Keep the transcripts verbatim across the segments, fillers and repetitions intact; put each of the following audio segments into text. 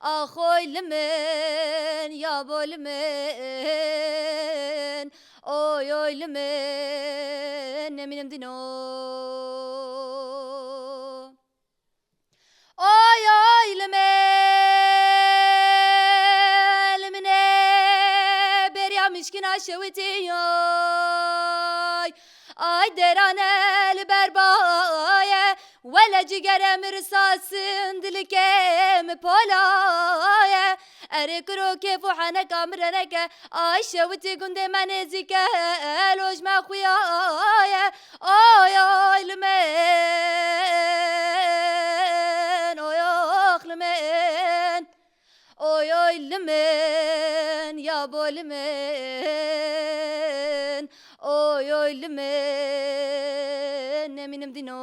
Ax oy li min, ya bo li min, oy oy li min, nemînim dîno. Oy oy li min, li min e, beriya mişkina şewitî oy. Ay derane li ber baye, wele cigere mi risasin, dilike mi polaye. Erê kiro kêf û heneka mi reneke, ay şewitî gundê me nêzîke, loj me xuyaye. Oy oy li min, oy ox li min. Oy oy li min, ya bo li min. Oy oy li min, nemînim dîno.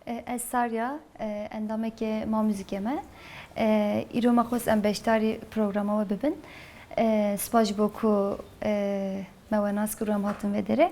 E, ez Sarya, e, endamekê Ma Muzîkê me. E, îro me xwest em beşdarî programa we bibin. E, spas ji bo ku, e, me we nas kir û em hatin vê derê.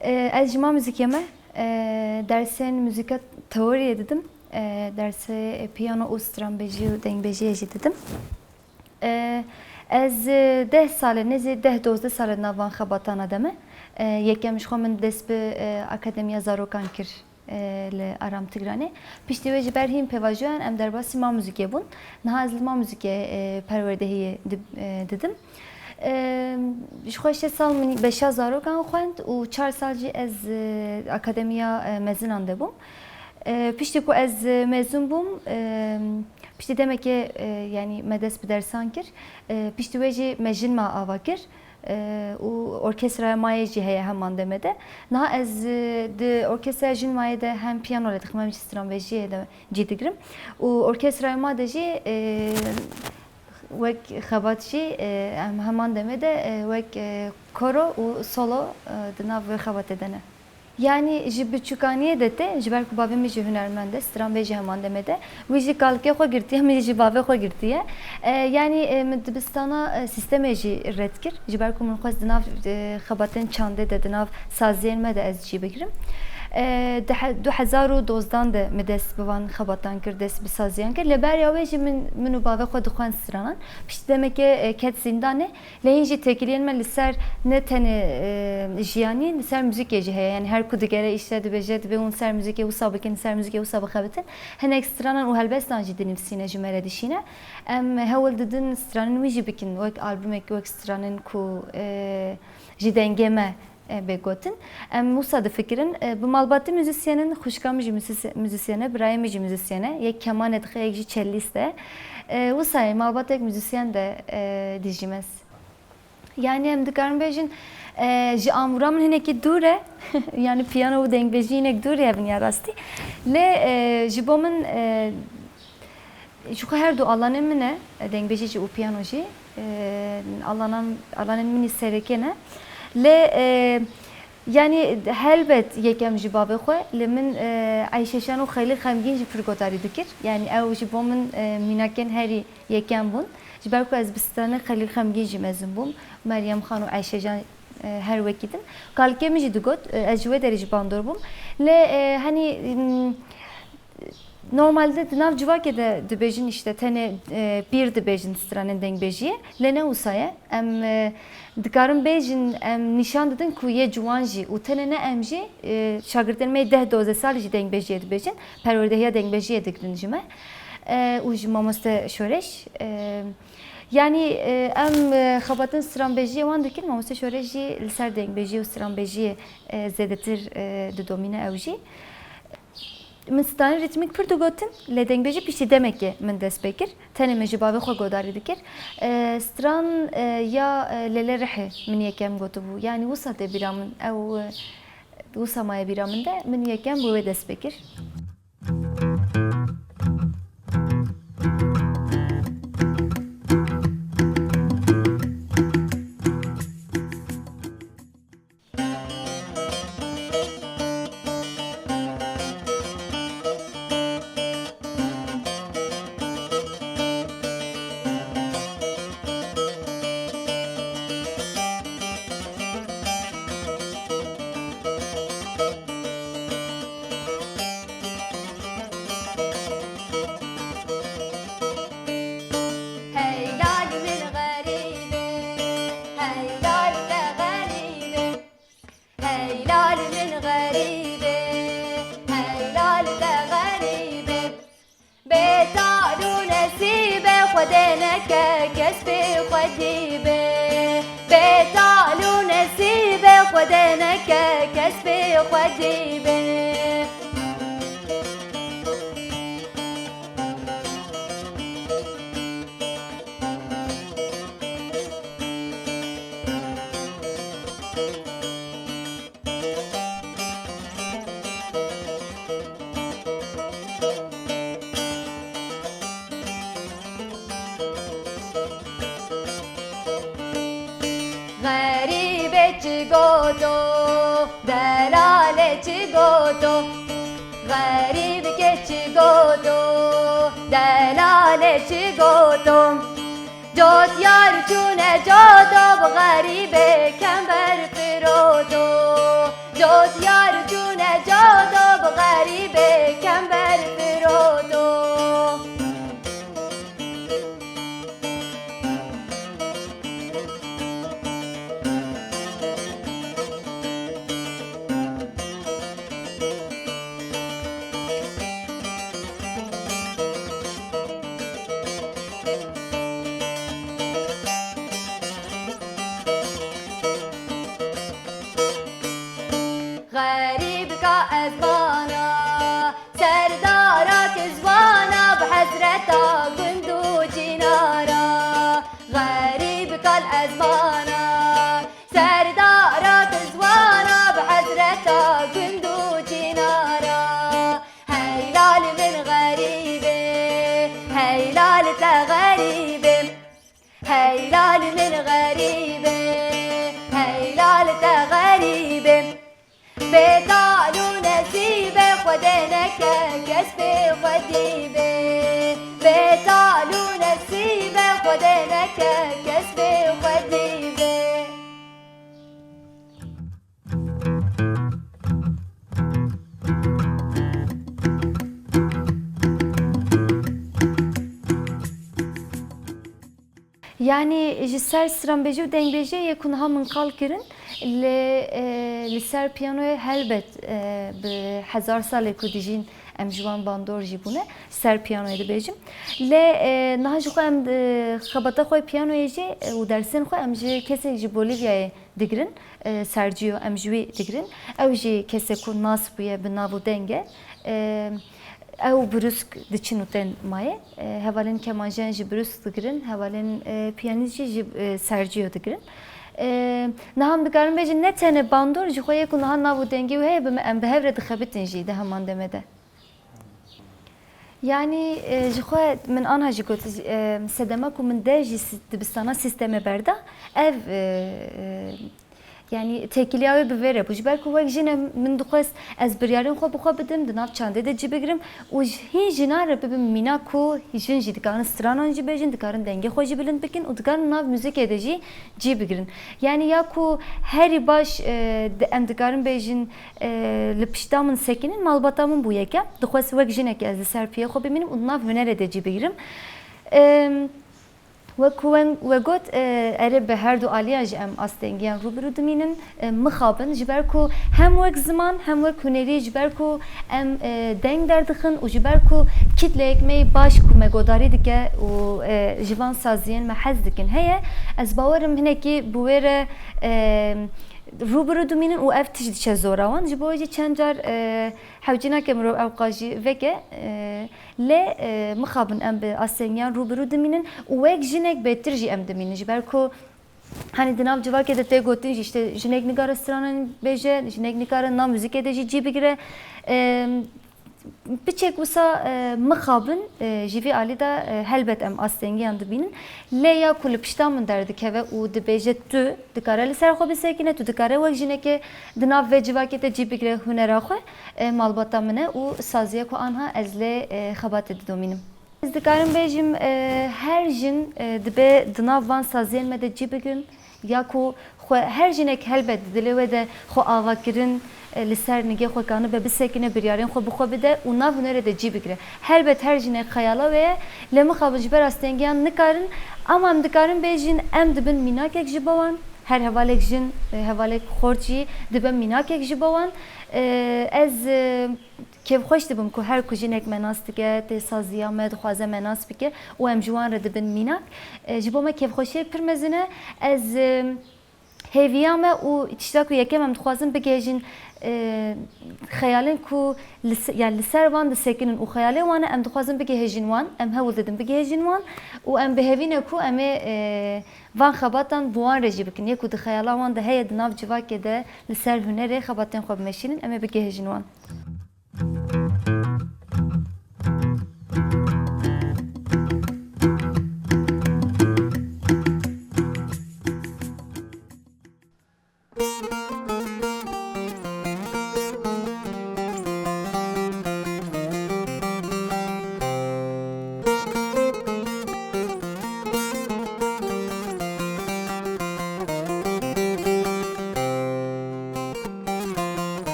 E, ez ji Ma Muzîkê me, e, dersên muzîka teoriyê didim. E, dersê piyano û stranbêjî û dengbêjiyê jî didim. E, ez, e, deh sal e, nêzî deh dozdeh sal e di nav van xebatana de me. E, yekem ji xwe min dest bi, e, Akademiya Zarokan kir, e, li Aram Tigranê. Piştî wê ji ber hîn pêvajoyan em derbasî Ma Muzîkê bûn. Niha ez li Ma Muzîkê, e, perwerdehiyê di-, e, didim. E, ji xwe şeş sal min beşa zarokan xwend û çar sal jî ez, e, Akademiya, e, Mezinan de bûm. E, piştî ku ez, e, mezûn bûm, e, piştî demekê, e, yanî me dest bi dersan kir. E, piştî wê jî me jin ma ava kir. E, û orkestraya ma yê jî heye heman demê de. Niha ez, e, di orkestraya jin ma yê de hem piyano lê dixim hem jî stranbêjiyê de cî digirim. Û orkestraya ma de jî, e, wek xebat jî, e, em heman demê de, e, wek, e, koro û solo, e, di nav vê xebatê de ne. Yanî ji biçûkaniyê de tê, ji ber ku bavê min jî hunermend e, stranbêj e heman demê de. Wî jî kalikê xwe girtiye, min jî bavê xwe girtiye. E, yanî, e, min dibistana, e, sîstemê jî red kir. Ji ber ku min xwest di nav, e, xebatên çandê de, di nav saziyên me de ez cî bigirim. E, di he-, du hezar û dozdan de min dest bi van xebatan kir, dest bi saziyan kir. Lê beriya wê jî min, min û bavê xwe dixwend stranan. Piştî demekê, e, ket zîndanê. Lê hîn jî têkiliyên me li ser ne tenê, e, jiyanî, li ser muzîkê jî heye. Yanî her ku digere îşte dibêje, dibê hûn ser muzîkê wisa bikin, ser muzîkê wisa bixebitin. Hinek stranan û helbestan jî dinivîsîne, ji me re dişîne. Em hewl didin stranên wî jî bikin, wek albumek, wek stranên ku, e, ji dengê me, e, bê gotin. Em wisa difikirin, e, bi malbatî muzîsyen in, xwişka min jî muzîsye-, muzîsyen e, birayê min jî muzîsyen e, yek kemanê dixe, yek jî çelîst e. E, wisa ye, malbatek muzîsyen de, e, dijîm ez. Yanî em dikarin bêjin, e, ji amûra min hinekî dûr e. Yanî piyano û dengbêjî hinek dûr e, evin ya rastî. Lê, e, ji bo min, e, ji xwe her du alanên min e, dengbêjî jî û piyano jî, e, alanan, alanên min î sereke ne. Lê, e, yanî helbet yekem ji bavê xwe, lê min, e, Eyşeşan û Xelîl Xemgîn jî pir godarî dikir. Yanî ew ji bo min, e, mînakên herî yekem bûn. Ji ber ku ez bi stranên Xelîl Xemgîn jî mezin bûm, Meryem Xan û Eyşeşan, e, her wekî din. Kalikê min jî digot, e, ez ji wê derê jî bandor bûm. Lê, e, henî, m, normalde di nav civakê de dibêjin îşte tenê, e, pîr dibêjin stranên dengbêjiyê. Lê ne wisa ye. Em, e, dikarin bêjin, em nîşan didin ku yê ciwan jî û tenê ne em jî, e, şagirdên me yê deh dozdeh salî jî dengbêjiyê dibêjin. Perwerdehiya dengbêjiyê digirin ji me. E, û ji mamoste Şoreş. E, yanî, e, em, e, xebatên stranbêjiyê wan dikin. Mamoste Şoreş jî li ser dengbêjiyê û stranbêjiyê, e, zêdetir, e, didomîne ew jî. Min stranên rîtmîk pir digotin, lê dengbêjî piştî demekê min dest pê kir. Tenê min ji bavê xwe godarî dikir. E, stran, e, ya, e, Lele Rihê min yekem gotibû. Yanî wisa tê bîra min, ew, e, wisa maye bîra min de, min yekem bi wê dest pê kir. Hey lal min xerîbê, hey lal te xerîbê. Hey lal min xerîbê, hey lal te xerîbê. Bê tal û nesîbê Xwedê neke kes pê xwedî be. Bê tal û nesîbê Xwedê neke kes pê xwedî be. Xerîbê çi goto, delalê çi goto, xerîbkê çi goto, delalê çi goto. Cot yar çûne codo bi xerîbê kember firoto. Cot yar çûne codo bi xerîbê kember firoto. Xerîbka ezmana, serdara kizwana bi hezreta gund û cînara. Xerîbka ezmana, serdara kizwana bi hezreta gund û cînara. Hey lal min xerîbê, hey lal te xerîbê. Hey lal min xerîbê, hey lal te xerîbê. Bê tal û nesîbê Xwedê neke kes pê xwedî be. Bê tal û nesîbê Xwedê neke kes pê xwedî be. Yanî ji ser stranbêjî û dengbêjiyê yê ku niha min qal kirin, li, e, li ser piyanoyê helbet, e, bi hezar salê ku dijîn em ji wan bandor jî bûne, ser piyanoyê dibêjim. Lê, e, niha ji xwe em, e, xebata xwe piyanoyê jî, e, û dersên xwe em ji kesek ji Bolîvyayê digirin, e, Sergio, em ji wî digirin. Ew jî kesek ku nas bûye bi nav û deng e. E, ew brûsk diçin û tên mayê. E, hevalên kemanjeyan jî brûsk digirin, hevalên, e, piyanîst jî ji, e, Sergio digirin. E, niha em dikarin bêjin ne tenê bandor, ji xwe yê ku niha nav û dengê wî heye, bi me, em bi hev re dixebitin jî di heman demê de. Yanî, e, ji xwe min anha jî got, e, sedema ku min de jî si-, dibistana sîstemê berda, ev, e, e, yanî têkiliya wê bi vê re bû. Ji ber ku wek jin e, min dixwest ez biryarên xwe bi xwe bidim, di nav çandê de cî bigirim û ji, hîn jinan re bibim mînak ku jin jî dikarin stranan jî bêjin, dikarin dengê xwe jî bilind bikin û dikarin nav muzîkê de jî cî bigirin. Yanî ya ku herî baş, e, di, em dikarin bêjin, e, li pişta min sekinin, malbata min bû yekem. Dixwest wek jinekê ez li ser piyê xwe bimînim û di nav hunerê de cî bigirim. E, wek ku wen-, we got, e, erê bi her du aliyan jî em astengiyan rû bi rû dimînin. E, mixabin, ji ber ku hem wek ziman, hem wek hunerî, ji ber ku em, e, deng derdixin û ji ber ku kitleyek me yê baş ku me godarî dike û, e, ji van saziyên me hez dikin heye, ez bawer im hinekî bi wê re, e, rû bi rû dimînin û ev tişt diçe zora wan. Ji bo wê jî çend car, e, hewcî nake mirov ewqas jî veke, e, lê, e, mixabin em bi astengiyan rû bi rû dimînin û wek jinek bêtir jî em dimînin. Ji ber ku Hani di nav civakê de tê gotin jî, işte, jinek nikare stranan bêje, jinek nikare nav muzîkê de jî cî bigire. Em, piçek wisa, e, mixabin, e, ji vî alî de, e, helbet em astengiyan dibînin. Lê ya ku li pişta min derdikeve û dibêje tu dikare li ser xwe bisekine, tu dikare wek jinekê di nav vê civakê de cî bigire hunera xwe, e, malbata min e û saziye ku anha ez lê, e, xebatê didomînim. Ez dikarim bêjim, e, her jin, e, dibe di nav van saziyên me de cî bigirin, ya ku Xwe her jinek helbet di dilê wê de xwe avakirin, e, li ser nigê xwe kanibe bisekine, biryarên xwe bi xwe bide û nav hunerê de cî bigire. Helbet her jinek xeyala wê ye, lê mixabin ji ber astengiyan nikarin, ama em dikarin bêjin, em dibin mînakek ji bo wan, her hevalek jin, e, hevalek xort jî dibe mînakek ji bo wan. E, ez, e, kêfxweş dibim ku her ku jinek me nas dike, tê saziya me, dixwaze me nas bike û em ji wan re dibin mînak. E, ji bo me kêfxweşiyek pir mezin e. Ez, e, hêviya me û tişta ku yekem em dixwazin bigihêjin, e, xeyalên ku li se-, yani li ser van disekinin û xeyalê wan e, em dixwazin bigihêjin wan, em hewl didin bigihêjin wan û em bi hêvî ne ku em ê, e, van xebatan bi wan re jî bikin. Yê ku di xeyala wan de heye di nav civakê de li ser hunerê xebatên xwe bimeşînin, em ê bigihêjin wan.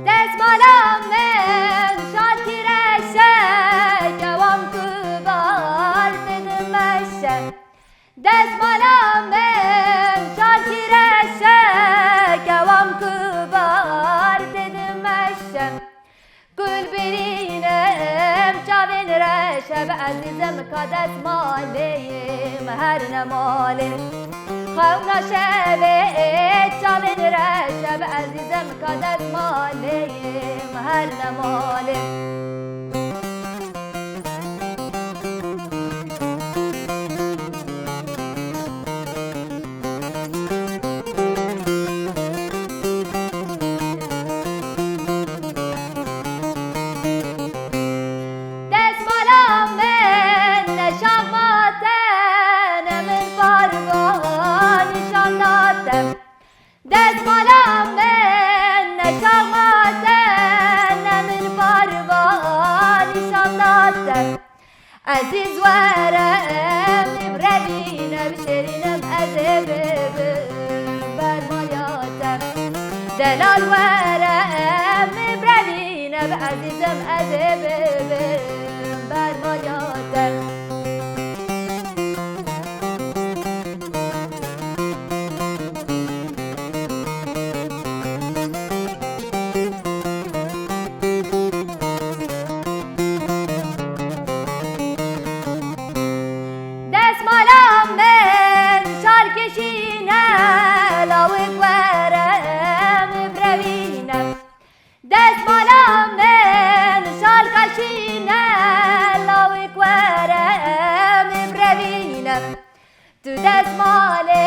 Destmala min şalkî reşe, kewam ku bar didim meşe. Destmala min şalkî reşe, kewam ku bar didim meşe. Gul birînim çavên reşe, bi ezîzim ka destmalê yim her nemalê. Xewna şevê çavên reşe, bi ezîzim ka destmalê yim her nemalê. Destmala min neşaxmate, ne min parva nîşan date. Destmala min neşaxmate, ne min parva nîşan date. Ezîz were min birevîne, bi şêrînim ez ê bibim bermaliya te. Delal were min birevîne, bi ezîzim ez ê bibim bermaliya te. Destmala min şal kişîne, lawik were min birevîne. Destmala min şal kaşîne, lawik were min birevîne. Tu destmalê